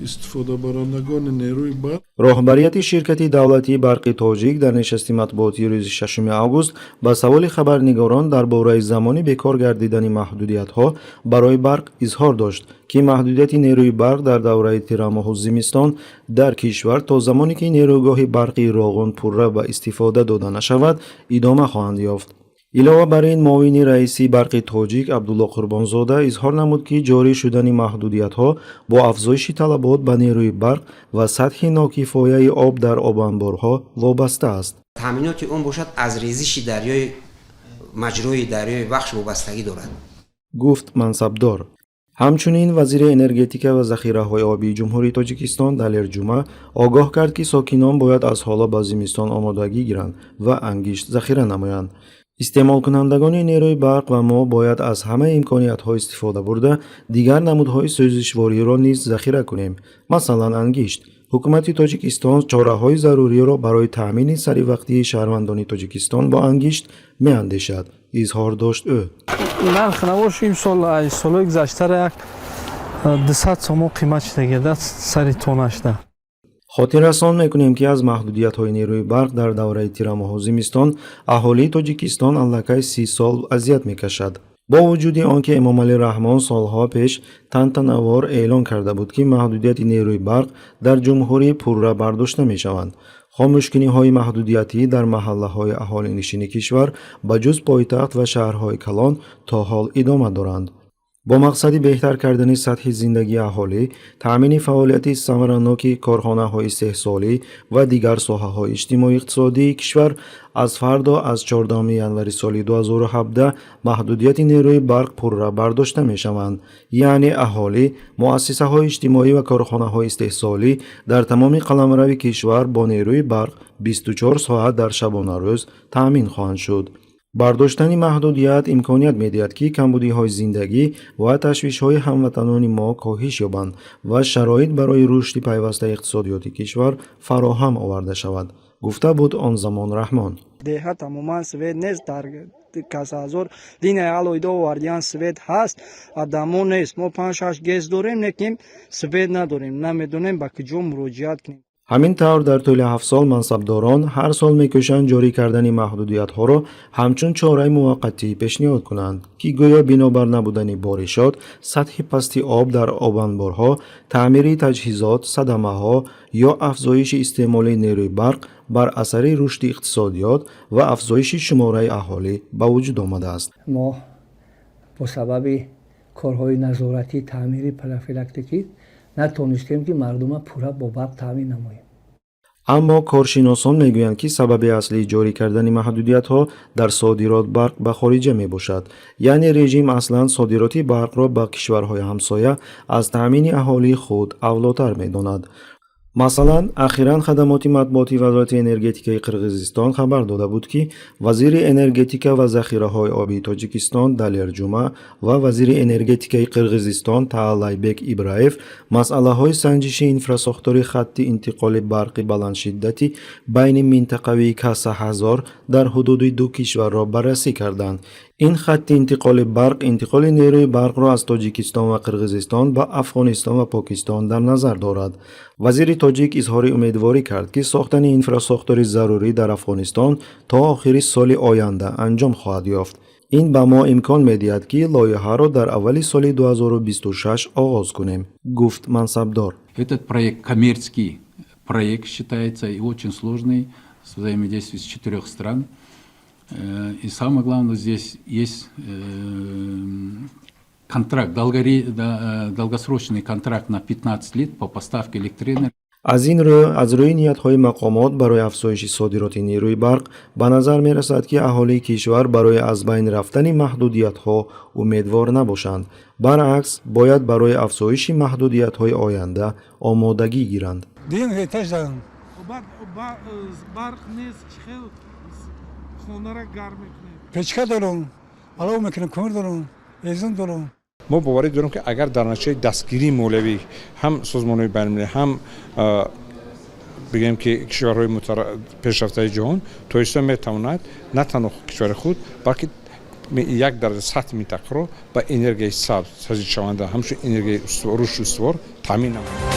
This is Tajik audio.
Истифодабарандагони нерӯи барқ. Роҳбарияти ширкати давлатии «Барқи Тоҷик» дар нишасти матбуотии рӯзи 6 август ба саволи хабарнигорон дар бораи замони бекор гардидани маҳдудиятҳо барои барқ изҳор дошт, ки маҳдудияти нерӯи барқ дар давраи тирамоҳу зимистон дар кишвар то замоне ки нерӯгоҳи барқии Роғун пурра ба истифода дода нашавад, идома хоҳанд ёфт. Илова бар ин, муовини раиси «Барқи Тоҷик» Абдулло Қурбонзода изҳор намуд, ки ҷорӣ шудани маҳдудиятҳо бо афзоиши талабот ба нерӯи барқ ва сатҳи нокифояи об дар обанборҳо вобаста аст. Таъминоти он бошад, аз резиши дарёи, маҷрои дарёи Вахш вобастагӣ дорад. Гуфт мансабдор. Ҳамчунин вазири энергетика ва захираҳои обии Ҷумҳурии Тоҷикистон Далер Ҷума огоҳ кард, ки сокинон бояд аз ҳоло ба зимистон омодагӣ гиранд ва ангишт захира намоянд. Истеъмолкунандагони нерӯи барқ ва мо бояд аз ҳамаи имкониятҳо истифода бурда, дигар намудҳои сӯзишвориро низ захира кунем, масалан, ангишт. Ҳукумати Тоҷикистон чораҳои заруриро барои таъмини саривақтии шаҳрвандони Тоҷикистон бо ангишт меандешад, изҳор дошт ӯ. Нарх набош, имсол солҳои гузаштара як 200 сомон қимат шуда сари тонашда. Хотиррасон мекунем, ки аз маҳдудиятҳои нерӯи барқ дар давраи тирамоҳу зимистон аҳолии Тоҷикистон аллакай 30 сол азият мекашад. Бо вуҷуди он ки Эмомалӣ Раҳмон солҳо пеш тантанавор эълон карда буд, ки маҳдудияти нерӯи барқ дар ҷумҳурӣ пурра бардошта мешаванд, хомӯшкуниҳои маҳдудиятӣ дар маҳаллаҳои аҳолинишини кишвар, ба ҷуз пойтахт ва шаҳрҳои калон, то ҳол идома доранд. Бо мақсади беҳтар кардани сатҳи зиндагии аҳолӣ, таъмини фаъолияти самараноки корхонаҳои истеҳсолӣ ва дигар соҳаҳои иҷтимоӣ-иқтисодии кишвар, аз фардо, аз 14 январи соли 2017, маҳдудияти нерӯи барқ пурра бардошта мешаванд, яъне аҳолӣ, муассисаҳои иҷтимоӣ ва корхонаҳои истеҳсолӣ дар тамоми қаламрави кишвар бо нерӯи барқ 24 соат дар шабонарӯз таъмин хоҳанд шуд. Бардоштани маҳдудият имконият медиҳад, ки камбудиҳои зиндагӣ ва ташвишҳои ҳамватанони мо коҳиш ёбанд ва шароит барои рушди пайвастаи иқтисодиёти кишвар фароҳам оварда шавад, гуфта буд он замон Раҳмон. Деҳа тамоман свет нест. Дар Касаҳазор линияи алоҳида овардиян, свет ҳаст, адамо нест. Мо панҷ шаш ГЭС дорем, лекин свет надорем. Намедонем, ба куҷо муроҷиат кунем. Ҳамин тавр, дар тӯли 7 сол мансабдорон ҳар сол мекӯшанд ҷорӣ кардани маҳдудиятҳоро ҳамчун чораи муваққатӣ пешниҳод кунанд, ки гӯё бинобар набудани боришот, сатҳи пасти об дар обанборҳо, таъмири таҷҳизот, садамаҳо ё афзоиши истеъмоли нерӯи барқ бар асари рушди иқтисодиёт ва афзоиши шумораи аҳолӣ ба вуҷуд омадааст. Мо бо сабаби корҳои назоратӣ, таъмири профилактикӣ натонистем, ки мардума пурра бо барқ таъмин намоем. Аммо коршиносон мегӯянд, ки сабаби аслии ҷорӣ кардани маҳдудиятҳо дар содирот барқ ба хориҷа мебошад, яъне режим аслан содироти барқро ба кишварҳои ҳамсоя аз таъмини аҳолии худ авлотар медонад. Масалан, ахиран хадамоти матбуоти Вазорати энергетикаи Қирғизистон хабар дода буд, ки вазири энергетика ва захираҳои обии Тоҷикистон Далер Ҷума ва вазири энергетикаи Қирғизистон Таалайбек Ибраев масъалаҳои санҷиши инфрасохтори хатти интиқоли барқи баландшиддати байни минтақавии Каса 1000 дар ҳудуди ду кишварро баррасӣ карданд. Ин хатти интиқоли барқ интиқоли нерӯи барқро аз Тоҷикистон ва Қирғизистон ба Афғонистон ва Покистон дар назар дорад. Вазири тоҷик изҳори умедворӣ кард, ки сохтани инфрасохтори зарурӣ дар Афғонистон то охири соли оянда анҷом хоҳад ёфт. Ин ба мо имкон медиҳад, ки лоиҳаро дар аввали соли 2026 оғоз кунем, гуфт мансабдор. Этот проект коммерческий проект считается и очень сложный, с взаимодействием с четырех стран. И самое главное, здесь есть контракт, долгосрочный контракт на 15 лет по поставке электроэнергии. Аз ин рӯ, аз рӯи ниятҳои мақомот барои афзоиши содироти нерӯи барқ, ба назар мерасад, ки аҳолии кишвар барои аз байн рафтани маҳдудиятҳо умедвор набошанд, баръакс, бояд барои афзоиши маҳдудиятҳои оянда омодагӣ гиранд. Барқ нест, чӣ хел хонара гарм мекунед? Печка дорум, алов мекунем, кӯмир дорум, ҳезум дорум. Мо боварӣ дорем, ки агар дар натиҷаи дастгирии молиявӣ ҳам созмонҳои байналмилалӣ, ҳам, бигӯем, ки кишварҳои пешрафтаи ҷаҳон, Тоҷикистон метавонад на танҳо кишвари худ, балки як дараҷа сатҳи минтақаро ба энергияи сабз, таҷдидшаванда, ҳамчун энергияи рушди устувор таъмин намояд.